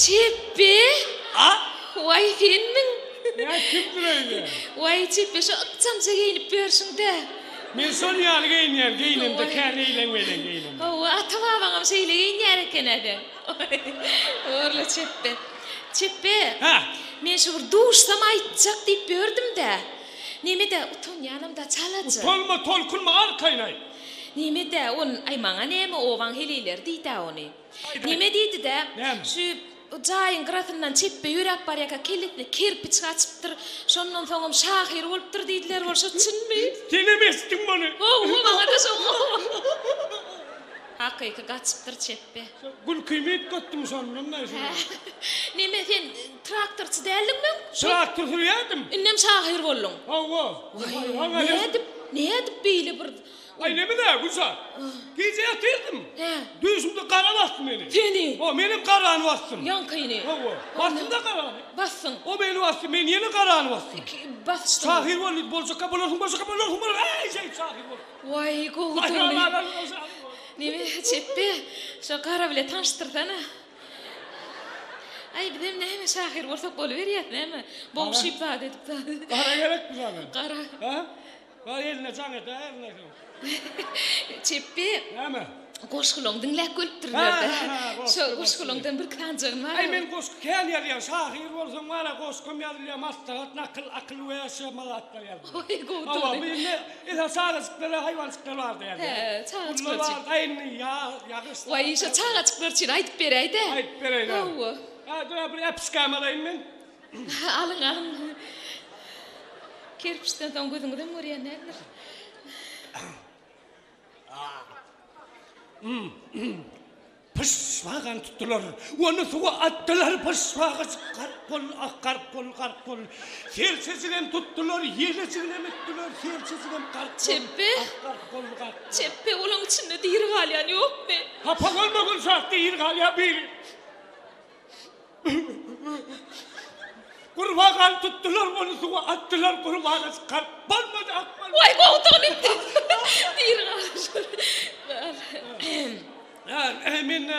Çepbe! A? Waý, senmiň? Nä, kimdir öýde? Waý, Çepbe, şu ykjamja geýnip ýörşüň-dä. Men şol ýaly geýinýän, geýnemde kän eýleň-beýleň geýnemok. Hawa, ata-babaňam şeýle geýinýär eken-ä seň. Orla Çepbe. Çepbe! Hä? Men şu bir duşsam aýtjak diýip ýördüm-dä. Neme-dä, utanýanam-da çalaja. Utanma, tolkunma, arkaýyn aýt. Neme-dä, ony, aý, maňa näme, obaň heleýleri diýd-ä ony. Neme diýdi-dä, şu jaýyň gyrasyndan çepbe ýöräp barýarka kellesine kerpiç gaçypdyr, şondan soňam şahyr bolupdyr diýdiler, bol şo çynmy? Senem eşitdiňmi ony? Hawa, maňa-da şo Hakyky gaçypdyr çepbe. Gülkimi üýtgetdim şondan-da şo. Hä. Neme sen traktorçy däldiňmi öň? Traktor sürýärdim. Indem şahyr bolduň. Hawa. Waý, nädip, nädip beýle bir Aý neme-dä, Gülşat? Gije ýatyrdym. Hä. Düýşümde gara basdy meni. Seni? Hawa, menem garany basdym. Ýaňkyny? Hawa. Basdym-da garany. Basdyň. O meni basdy, men ýene garany basdym. Basyşdyňyz. Şahyr bol diýdi, boljakka bolarsyň, boljakka bolarsyň, bolarsyň, äý, şeýdip şahyr bol. Waý, gowudygyny. Neme, Çepbe, şo gara bile tanyşdyrsana. Aý, bizem näme şahyr bolsak boluberýäs, näme? Bogşyp zat edip zat. Gara gerekmi saňa? Gara. Hä? Bar eline jaň et, eline soň. Çepbe. Näme? Goşgulaň diňläp görüpdirler-de. Şo goşgulaňdan bir sanjygyn bar. Aý men goşgy kän ýazýan, şahyr bolsaň bar-a goşgam ýazylýar, maslahat, nakyl, akyl we şema zatlar ýazylýar. Oý gowy Hawa, bu indi esasy çagajyklara, haýwanjyklar barada ýazýan. Hä, çagajyklar üçin. Ulla barada indi ýagyş. Waý, şo çagajyklar üçin aýdyp beräý-dä. Aýdyp beräýin. Hawa. Hä, dur-a bir äpişgämi alaýyn men. Alyň, alyň. Kerpiçden soň gözüňizem görýän däldir. Pyşbagany tutdular. Ony suwa atdylar. Pyşbagajyk gark boldy, ah, gark boldy, gark boldy. Serçejigem tutdular, ýelejiginem itdiler. Serçejigem gark boldy, Çepbe. ah, gark boldy, gark boldy. Çepbe, olaň içinde diri galýan ýokmy? Hapa bolma, Gülşat, diri galýar biri. Gurbagany tutdular, ony suwa atdylar, gurbaga çykaryp bolmady, akmaly. Waý, gowudygyny etdi. Diri galyş. Mende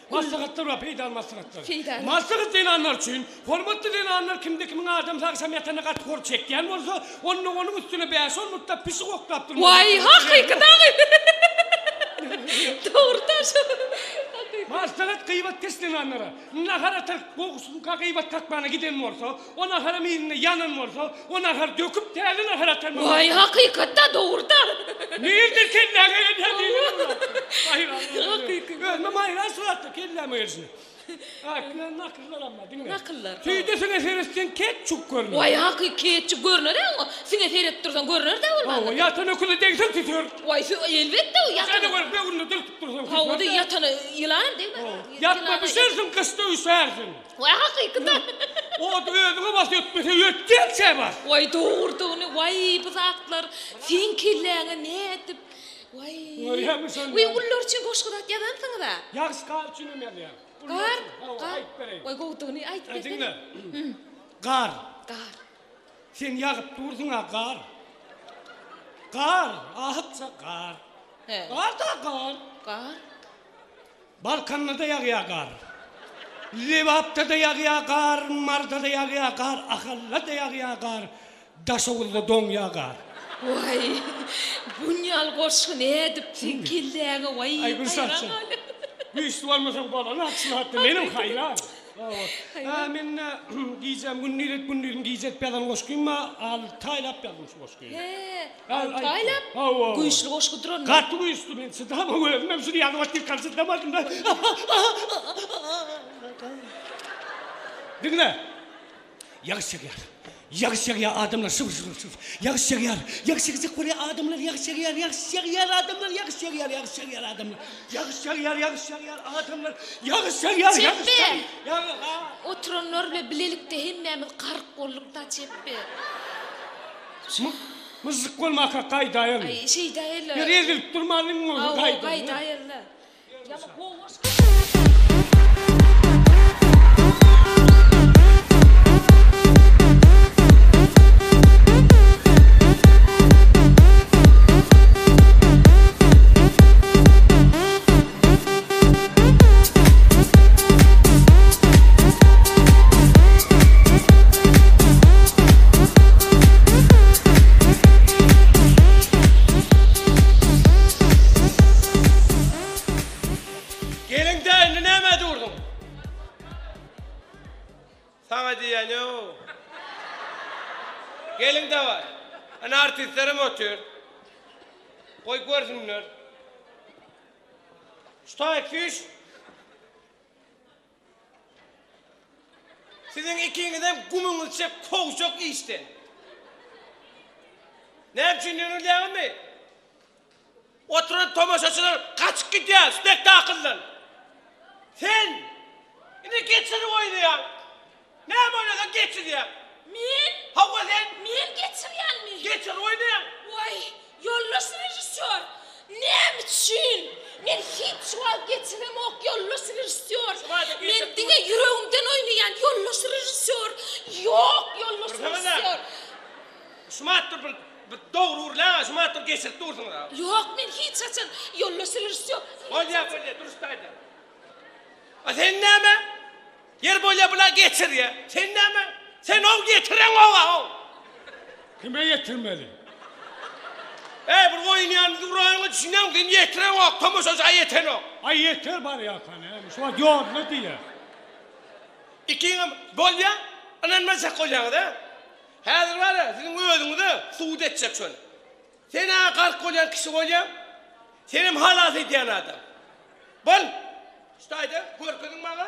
maslahatlar bar, peýdaly maslahatlar. Peýdaly. Maslahat zenanlar üçin, hormatly zenanlar kimde-kimiň adamsy agşam ýatanda gaty hor çekýän bolsa, onda onuň üstüne bäş-on mutdap pişik oklap durmaly. Waý, hakyky dagy. Dogry-da şo. Hakyky. Maslahat gyýbatkeş zenanlara. Nahar atar goňşusyňka gyýbat kakmana giden bolsa, o naharam ilinde ýanan bolsa, o nahary döküp täze nahar atar. Waý, hakykat-da, dogry-da. Nirden kelläňe gelýär diýdim. Hakyky. Özümem haýran şu zatda kelläme gelşine. Akyllar nakyllaram bar, diňle. Nakyllar. Tüýde siňe seretseň ketçuk görner. Waý, haky ketçuk görner-ä oňa. Siňe seretip dursaň görner-dä bolmanda. Hawa, ýatan öküze degseň tüter. Waý, elbetde, ýatan. Seni görüp böwrüne dürtüp dursaň tüter. Hawa-da, ýatana ýylanam degmez. Ýatma bişersiň, gyşda üşärsiň. Waý, hakyky-da. Ody özüňe bas, ötmese ötýänçä bas. Waý, dogrudygyny, waý, bu zatlar seň kelläňe nädip, waý. Görýäňmi şony? Waý, ulular üçin goşgy zat ýazansyňyz-a. Ýagyş gar üçinem ýazýan. Gar, Hawa, gar. aýdyp bereýin. Waý, gowudygyny aýdyp bersene. Diňle. Gar. Gar. Sen ýagyp dursuň-a gar. Gar, ahytja gar. He. Gar-da gar. Gar. Balkanda-da ýagýar gar. Lebapda-da ýagýar gar, Maryda-da ýagýar gar, Ahalda-da ýagýar gar, Daşoguzda doňýar gar. Waý, bunýaly goşgy nädip seň kelläňe waý Aý Gülşatjan, güýçli bolmasaň bolanok şu wagtda menem haýran. Hawa. Men gijäm gündiz et gündizim gije edip ýazan goşgym bar, alty aýlap ýazdym şu goşgyny. He, alty aýlap? Hawa. Güýçli goşgudyr onda. Gaty güýçli men çydamok özümem şuny ýazyp otyrkam çydamadym-da. Diňle. Ýagyş ýagýar. Ýagyş ýagýar adamlar şybyr şybyr şybyr. Ýagyş ýagýar. Ýagyş ýagjak bolýar adamlar ýagyş ýagýar ýagyş ýagýar adamlar ýagyş ýagýar ýagyş ýagýar adamlar. Ýagyş ýagýar ýagyş ýagýar adamlar ýagyş ýagýar ýagyş Çepbe! ýagýar. Oturanlar bilen bilelikde hemmämiz gark bolduk-da Çepbe. Myžžyk bolmaka gaýdaýaly. Aý şeýdäýeli. Bir ezilip durmalyň bolsa gaýdaýaly. Hawa gaýdaýaly. Artistlerem otyr. Goý görsünler. Şu taýy süýş. Siziň ikiňizem gumuňyzy çek kowjak işden. Näme üçin diýen bilýäňizmi? Oturan tomaşaçylar gaçyp gidýär spektakldan. Sen indi geçirip oýnaýaň. Näme oýnasaň geçirýäň. Men? Hawa sen. Men geçirýänmi? Geçirip oýnaýaň. Waý, ýoldaş režissýor, näme üçin? Men hiç wagt geçiremok, ýoldaş režissýor. Men diňe ýüregimden oýnaýan, ýoldaş režissýor. Ýok, ýoldaş režissýor. Şumat dur bir bir dogry gürläň-ä, şumat dur geçirip dursuňyz-a. Ýok, men hiç haçan ýoldaş režissýor. Bolýa, bolýa, duruş taýda. A sen näme? Ýer bolýa bula geçirýä. Sen näme? Sen ow ýetireňoga-ow. Kime ýetirmeli? Eý, bir oýnaýan duraýyňa düşünýäňmi? Sen ýetireňok, tomaşaça ýetenok. Aý ýeter barýarka näme? Şu wagt ýolda diýýä. Ikiňem bolýa, ynanmajak bolýaňyz-a? Häzir bar-a, siziň özüňize sud etjek şony. Sen-ä gark bolýan kişi bolýaň, senem halas edýän adam. Bol! Şu taýda görkeziň maňa.